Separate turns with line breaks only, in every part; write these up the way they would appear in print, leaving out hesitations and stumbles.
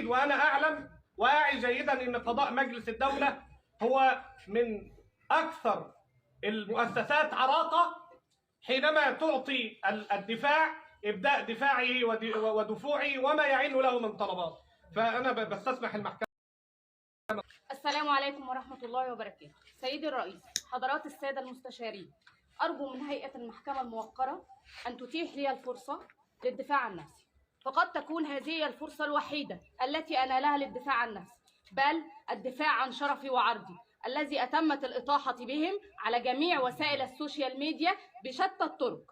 أكيد وأنا أعلم وأعي جيدا أن قضاء مجلس الدولة هو من أكثر المؤسسات عراقة حينما تعطي الدفاع إبداء دفاعه ودفوعه وما يعين له من طلبات. فأنا بستسمح المحكمة.
السلام عليكم ورحمة الله وبركاته. سيدي الرئيس، حضرات السادة المستشارين، أرجو من هيئة المحكمة الموقرة أن تتيح لي الفرصة للدفاع عن نفسي، فقد تكون هذه الفرصة الوحيدة التي أنالها للدفاع عن نفسي، بل الدفاع عن شرفي وعرضي الذي أتمت الإطاحة بهم على جميع وسائل السوشيال ميديا بشتى الطرق.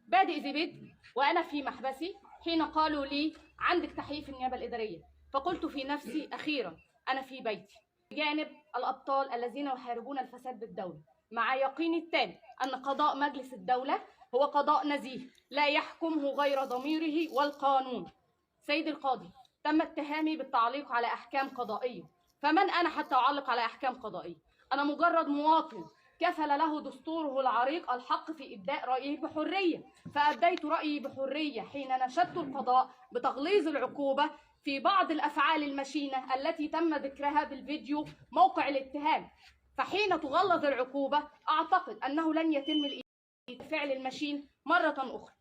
بادئ ذي بدء وأنا في محبسي حين قالوا لي عندك تحقيق في النيابة الإدارية، فقلت في نفسي أخيرا أنا في بيتي بجانب الأبطال الذين يحاربون الفساد بالدولة، مع يقيني التام أن قضاء مجلس الدولة هو قضاء نزيه لا يحكمه غير ضميره والقانون. سيدي القاضي، تم اتهامي بالتعليق على أحكام قضائية، فمن أنا حتى أعلق على أحكام قضائية؟ أنا مجرد مواطن كفل له دستوره العريق الحق في إبداء رأيه بحرية، فأبديت رأيي بحرية حين نشدت القضاء بتغليظ العقوبة في بعض الأفعال المشينة التي تم ذكرها بالفيديو موقع الاتهام. فحين تغلظ العقوبة أعتقد أنه لن يتم الفعل المشين مرة أخرى.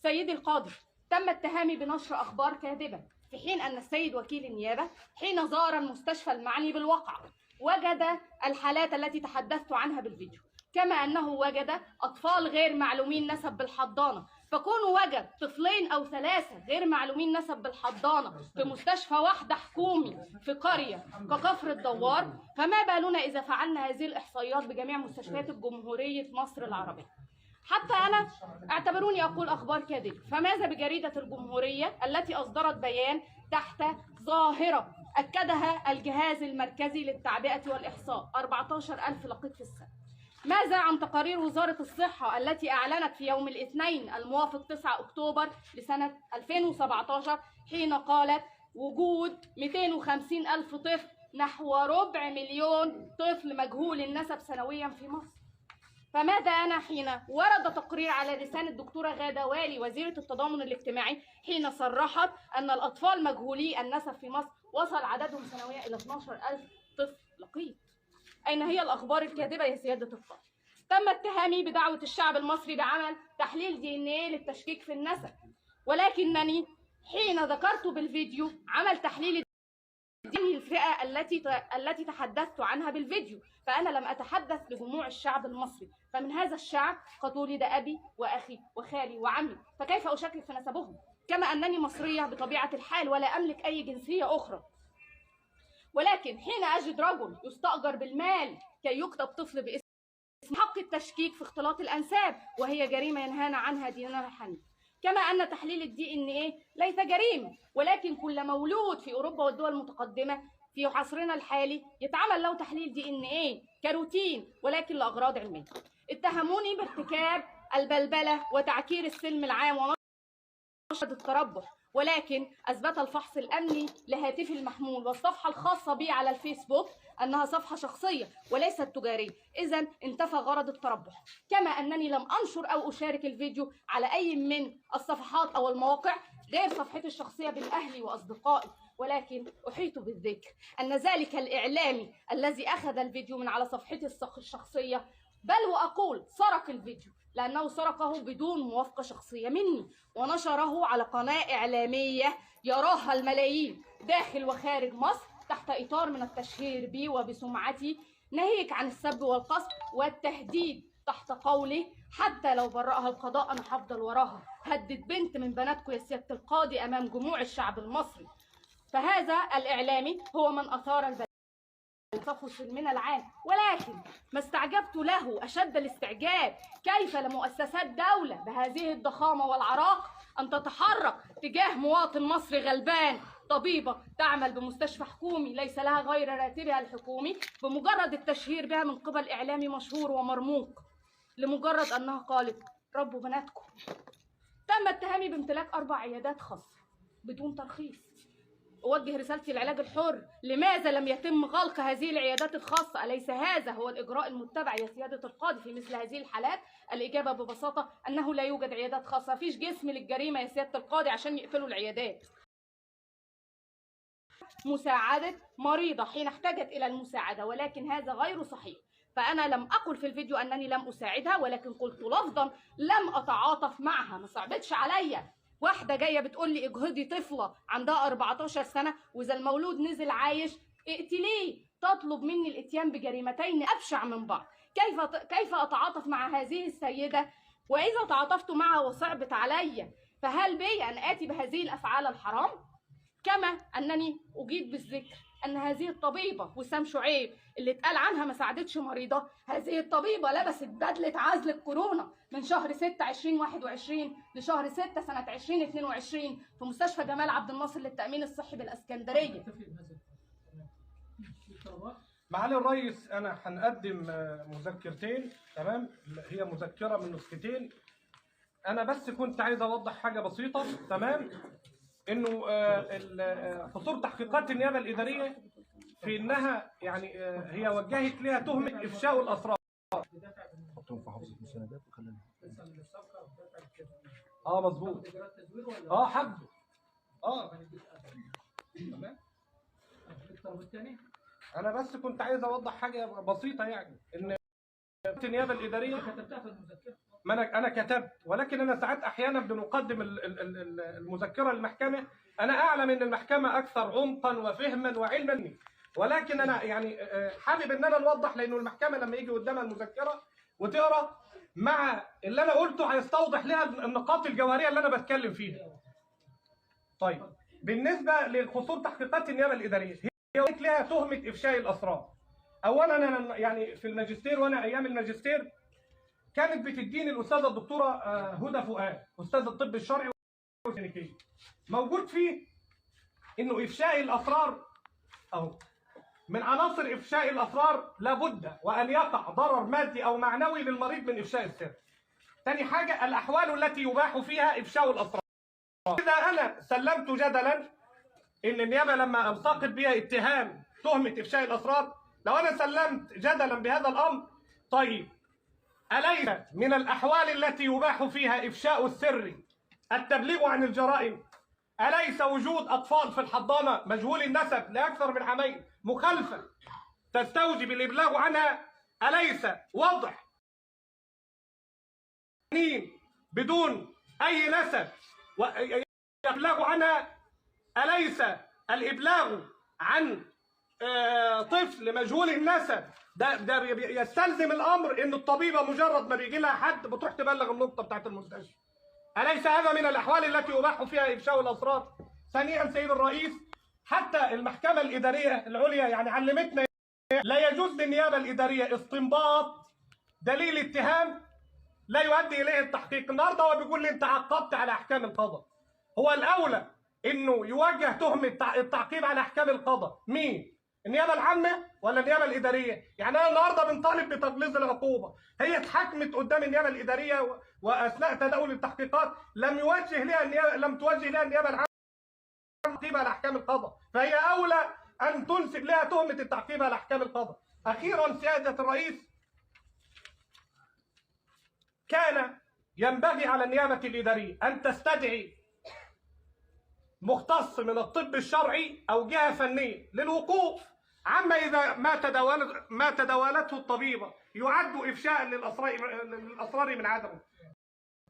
سيدي القاضي، تم اتهامي بنشر أخبار كاذبة، في حين أن السيد وكيل النيابة حين زار المستشفى المعني بالواقع وجد الحالات التي تحدثت عنها بالفيديو، كما أنه وجد أطفال غير معلومين نسب بالحضانة، فكونه وجد طفلين أو ثلاثة غير معلومين نسب بالحضانة في مستشفى واحدة حكومي في قرية ككفر الدوار، فما بالنا إذا فعلنا هذه الإحصائيات بجميع مستشفيات الجمهورية مصر العربية؟ حتى أنا اعتبروني أقول أخبار كاذبة، فماذا بجريدة الجمهورية التي أصدرت بيان تحت ظاهرة أكدها الجهاز المركزي للتعبئة والإحصاء 14,000 لقيط في السنة؟ ماذا عن تقارير وزارة الصحة التي أعلنت في يوم الاثنين الموافق 9 أكتوبر لسنة 2017 حين قالت وجود 250,000 طفل نحو 250,000 طفل مجهول النسب سنويا في مصر؟ فماذا أنا حين ورد تقرير على لسان الدكتورة غادة والي وزيرة التضامن الاجتماعي حين صرحت أن الأطفال مجهولي النسب في مصر وصل عددهم سنويا إلى 12,000 طفل لقيط؟ أين هي الأخبار الكاذبة يا سيادة القاضي؟ تم اتهامي بدعوة الشعب المصري بعمل تحليل DNA للتشكيك في النسب، ولكنني حين ذكرت بالفيديو عمل تحليل دي الفئة التي تحدثت عنها بالفيديو، فأنا لم أتحدث لجموع الشعب المصري، فمن هذا الشعب قد ولد أبي وأخي وخالي وعمي، فكيف أشكك في نسبهم؟ كما أنني مصرية بطبيعة الحال ولا أملك أي جنسية أخرى، ولكن حين أجد رجل يستأجر بالمال كي يكتب طفل باسم حق التشكيك في اختلاط الأنساب، وهي جريمة ينهانا عنها ديننا الحنيف. كما أن تحليل DNA ليس جريمة، ولكن كل مولود في أوروبا والدول المتقدمة في عصرنا الحالي يتعمل له تحليل DNA كروتين ولكن لأغراض علمية. اتهموني بارتكاب البلبلة وتعكير السلم العام ونشر التربح، ولكن أثبت الفحص الأمني لهاتفي المحمول والصفحة الخاصة بي على الفيسبوك أنها صفحة شخصية وليست تجارية، إذن انتفى غرض التربح. كما أنني لم أنشر أو أشارك الفيديو على أي من الصفحات أو المواقع غير صفحتي الشخصية بين أهلي وأصدقائي، ولكن أحيط بالذكر أن ذلك الإعلامي الذي أخذ الفيديو من على صفحتي الشخصية بل وأقول سرق الفيديو، لأنه سرقه بدون موافقة شخصية مني ونشره على قناة إعلامية يراها الملايين داخل وخارج مصر تحت إطار من التشهير بي وبسمعتي، ناهيك عن السب والقصف والتهديد تحت قوله حتى لو برأها القضاء أنا هفضل وراها. هدد بنت من بناتكم يا سيادة القاضي أمام جموع الشعب المصري. فهذا الإعلامي هو من أثار البلد من العام، ولكن ما استعجبت له أشد الاستعجاب كيف لمؤسسات دولة بهذه الضخامة والعراق أن تتحرك تجاه مواطن مصري غلبان، طبيبة تعمل بمستشفى حكومي ليس لها غير راتبها الحكومي، بمجرد التشهير بها من قبل إعلامي مشهور ومرموق لمجرد أنها قالت ربوا بناتكم. تم اتهامي بامتلاك 4 عيادات خاصة بدون ترخيص. أوجه رسالتي العلاج الحر، لماذا لم يتم غلق هذه العيادات الخاصة؟ أليس هذا هو الإجراء المتبع يا سيادة القاضي في مثل هذه الحالات؟ الإجابة ببساطة أنه لا يوجد عيادات خاصة، مفيش جسم للجريمة يا سيادة القاضي عشان يقفلوا العيادات. مساعدة مريضة حين احتاجت إلى المساعدة، ولكن هذا غير صحيح. فأنا لم أقل في الفيديو أنني لم أساعدها، ولكن قلت لفظا لم أتعاطف معها. ما صعبتش عليا واحدة جاية بتقول لي اجهضي طفلة عندها 14 سنة وإذا المولود نزل عايش اقتليه، تطلب مني الاتيان بجريمتين أبشع من بعض. كيف أتعاطف مع هذه السيدة؟ وإذا تعاطفت معها وصعبت علي فهل بي أن آتي بهذه الأفعال الحرام؟ كما أنني أجيد بالذكر أن هذه الطبيبة وسام شعيب اللي اتقال عنها ما ساعدتش مريضة، هذه الطبيبة لبست بدلة عزل الكورونا من شهر 6 2021 لشهر 6 سنة 2022 في مستشفى جمال عبد الناصر للتأمين الصحي بالإسكندرية.
معالي الرئيس، أنا هنقدم مذكرتين، تمام؟ هي مذكرة من نسختين. أنا بس كنت عايز أوضح حاجة بسيطة، تمام؟ إنه خصوص تحقيقات النيابة الإدارية في إنها يعني هي وجهت لها تهمة إفشاء الأسرار.
حطهم في حافظة المساندات وخلينا.
مظبوط. حد. تمام. أنا بس كنت عايز أوضح حاجة بسيطة، يعني إن النيابة الإدارية كتبتها في المذكرة. ما أنا كتبت، ولكن أنا ساعات أحيانا بنقدم المذكرة للمحكمة. أنا أعلم إن المحكمة أكثر عمقا وفهما وعلما مني، ولكن أنا يعني حابب إن أنا نوضح، لأنه المحكمة لما يجي قدامها المذكرة وتقرأ مع اللي أنا قلته هيستوضح لها النقاط الجوهرية اللي أنا بتكلم فيها. طيب، بالنسبة لخصوص تحقيقات النيابة الإدارية، هي وجهت لها تهمة إفشاء الأسرار. أولا أنا يعني في الماجستير، وأنا أيام الماجستير كانت بتديني الأستاذة الدكتورة هدى فؤاد، أستاذ الطب الشرعي والكلينيكي، موجود فيه إنه إفشاء الأسرار أهو من عناصر إفشاء الأسرار لابد وأن يقع ضرر مادي أو معنوي للمريض من إفشاء السر. ثاني حاجة، الأحوال التي يباح فيها إفشاء الأسرار. إذا أنا سلمت جدلا إن النيابة لما ألصقت بها اتهام تهمة إفشاء الأسرار، لو أنا سلمت جدلا بهذا الأمر، طيب أليس من الأحوال التي يباح فيها إفشاء السر التبليغ عن الجرائم؟ أليس وجود أطفال في الحضانة مجهول النسب لأكثر من عامين مخالفة تستوجب الإبلاغ عنها؟ أليس وضع بدون أي نسب ويبلغ عنها؟ أليس الإبلاغ عن طفل مجهول النسب ده يستلزم الأمر إن الطبيبة مجرد ما بيجي لها حد بتروح تبلغ النقطة بتاعت المستشفى؟ أليس هذا من الأحوال التي يباح فيها إفشاء الأسرار؟ ثانيا سيد الرئيس، حتى المحكمة الإدارية العليا يعني علمتنا لا يجوز للنيابة الإدارية استنباط دليل اتهام لا يؤدي إليه التحقيق. النهارده هو بيقول لي أنت عقبت على أحكام القضاء. هو الأولى إنه يوجه تهمة التعقيب على أحكام القضاء مين؟ النيابة العامة ولا النيابة الإدارية؟ يعني أنا النهارده بنطالب بتقليص العقوبة، هي اتحكمت قدام النيابة الإدارية وأثناء تداول التحقيقات لم توجه لها النيابة العامة التعقيب على أحكام القضاء، فهي أولى أن تنسب لها تهمة التعقيب على أحكام القضاء. أخيرا سيادة الرئيس، كان ينبغي على النيابة الإدارية أن تستدعي مختص من الطب الشرعي أو جهة فنية للوقوف عما إذا ما تداولته الطبيبة يعد إفشاء للأسرار من عدمه.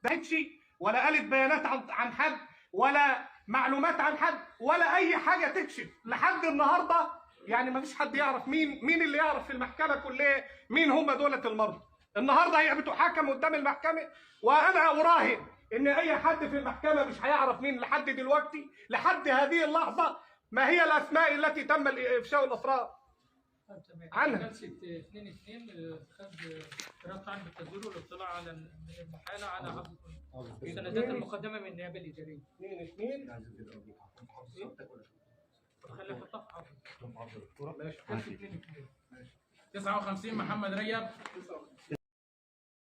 ده شيء ولا قالت بيانات عن حد ولا معلومات عن حد ولا أي حاجة تكشف لحد النهارده. يعني ما فيش حد يعرف مين اللي يعرف في المحكمة كلها مين هم دولة المرضى. النهارده هي بتحاكم قدام المحكمة، وأنا أراهن إن أي حد في المحكمة مش هيعرف مين لحد دلوقتي، لحد هذه اللحظة، ما هي الأسماء التي تم إفشاء الأسرار عنها.
جلسة 2/2 اتخاذ قرار عن بالتزوير والاطلاع على المحالة على حفظ السندات المقدمة من النيابة الإدارية.
2/2
خليها في الصفحة.
59 محمد ريب.